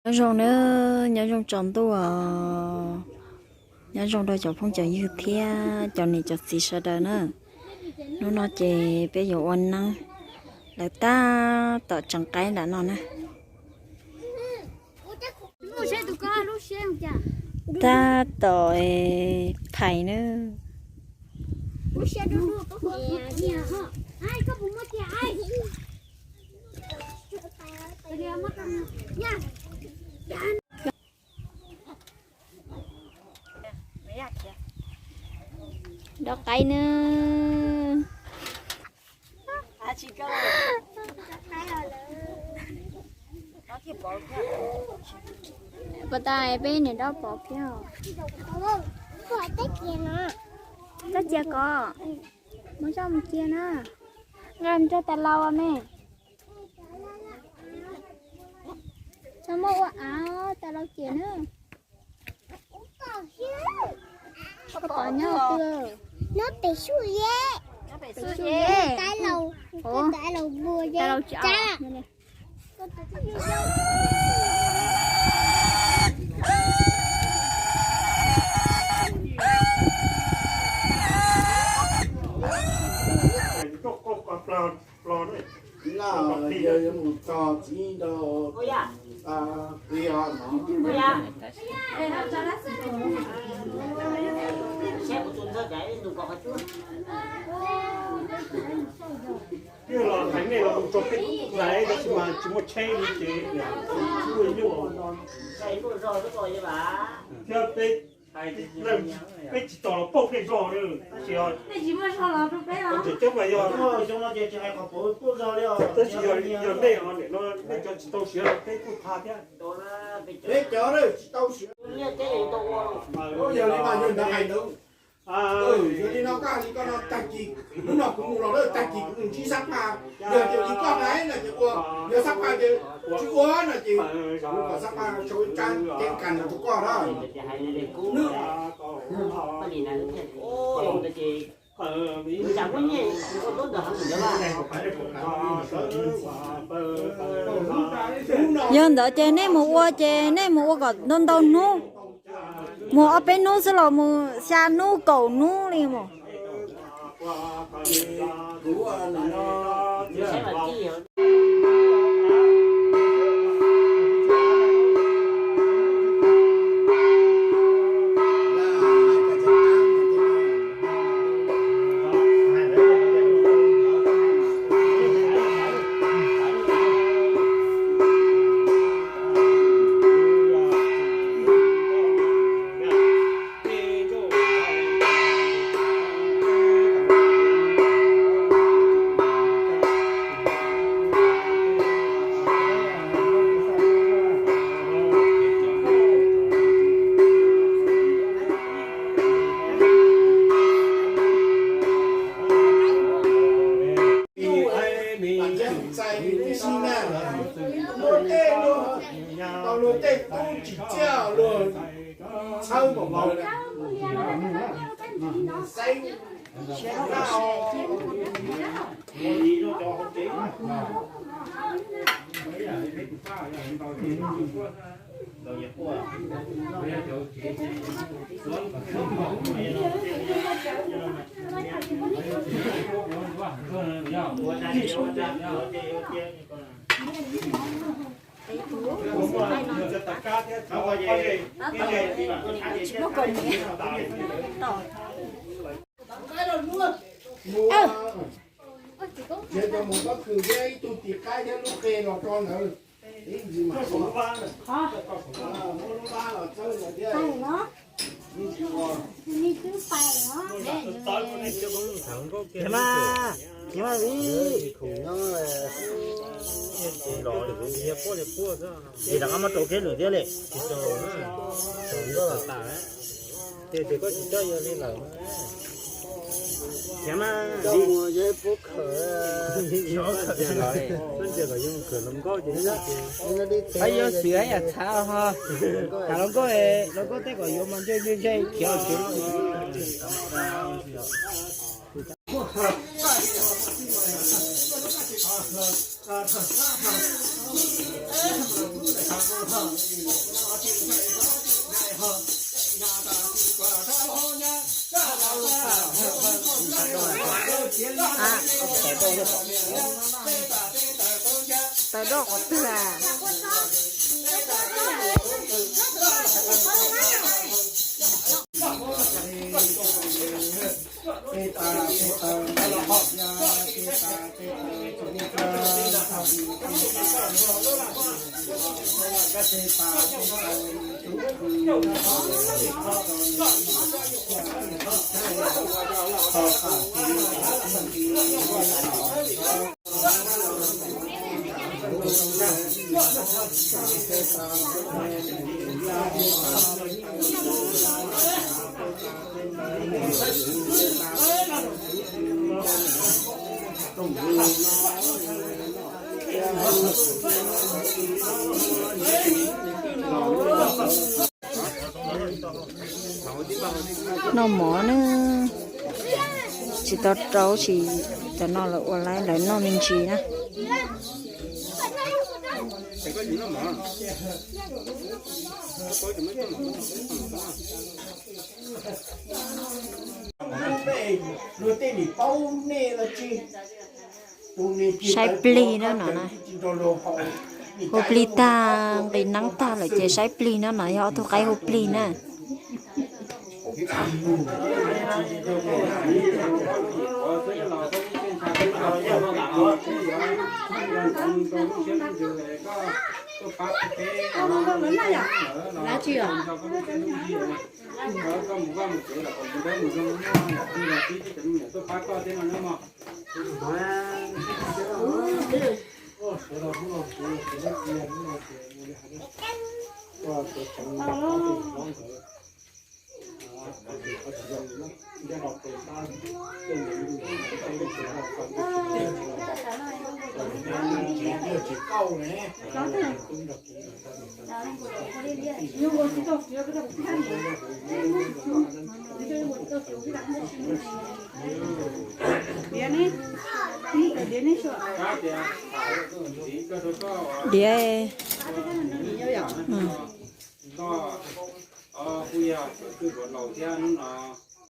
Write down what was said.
Nyob zoo na, nyob zoo tsaus ntuj os. Nyob zoo rau cov phooj cov ywg thiab cov niam cov txiv sawv daws na. Hnub no ces peb yuav ua neeb, lawv tab tom tseev qaib nram no na. Tab tom phais na. Dob qaib na. Puas tas peb niam dob pov kiag. Txhob cia ko, muab zoj mus cia na. Nqa mus rau tais laus me. Txhob muab ua av, tais laus cem na. Koj pom nyob twg? Nyob pem xub ye. Pem xub ye. Tais laus, tais laus npua ye. Tais laus tsis au. Twb los hais nej los mus tso peb laiv tab sis mas tsis muaj tsheb li ces tsis muaj nyuj. Thiab peb, peb tsis tos los pauj nej zog li, tab sis tseem ceeb mas yog, tab sis yog nej os, nim no nej cov tsis tau siav los peb kuj tha thiab. Peb cov tsis tau siav, yog li mas yog ntawd hais ntawd. Yog li no koj hais li koj no, tag kis hnub no kuv mus los lawm, tag kis kuv mus ntsib Xab Phaj, yog tias li koj hais no ces ua, yog Xab Phaj ces tsis ua no ces kuv kom Xab Phaj sau ib tsab ceeb kas no rau koj na. Yog ntawd ces nej mus ua ces nej mus ua kom ntau ntau hnub, mus ob peb hnub xwb los mus xya hnub kaum hnub li mus. Txais tib si na, luag tej luag tau luag tej tub tsis txiaj luag txhawb npaum ntawd. Saib siab na. Mus, tsev cov mus pob kws thiab ib tug tis qaib thiab lub qe los rau ntawd. Ib ntsis mas muab lub vab los txawb ntawd thiab. Ces mas, ces mas vim, ces rov qab muab rau kiag lwm thiab li. Ces koj tsis coj yog li lawm. Ces mas, koj ntsia kom yuav khawm hluas nkauj ces, yog xwm yam txhav ho. Tham hluas nkauj, hluas nkauj tej kom yuav mas ntsej ntsej khiav khiav. Tawv doj qhov twg a? Noj mov na, tsis tau rau tsis, cov no lawv ua lawv noj me ntsis na. Saib plig na no na. Hu plig tag nqis neeb tag lawm ces saib plig na no, yog ob tug qaib hu plig na. Diav.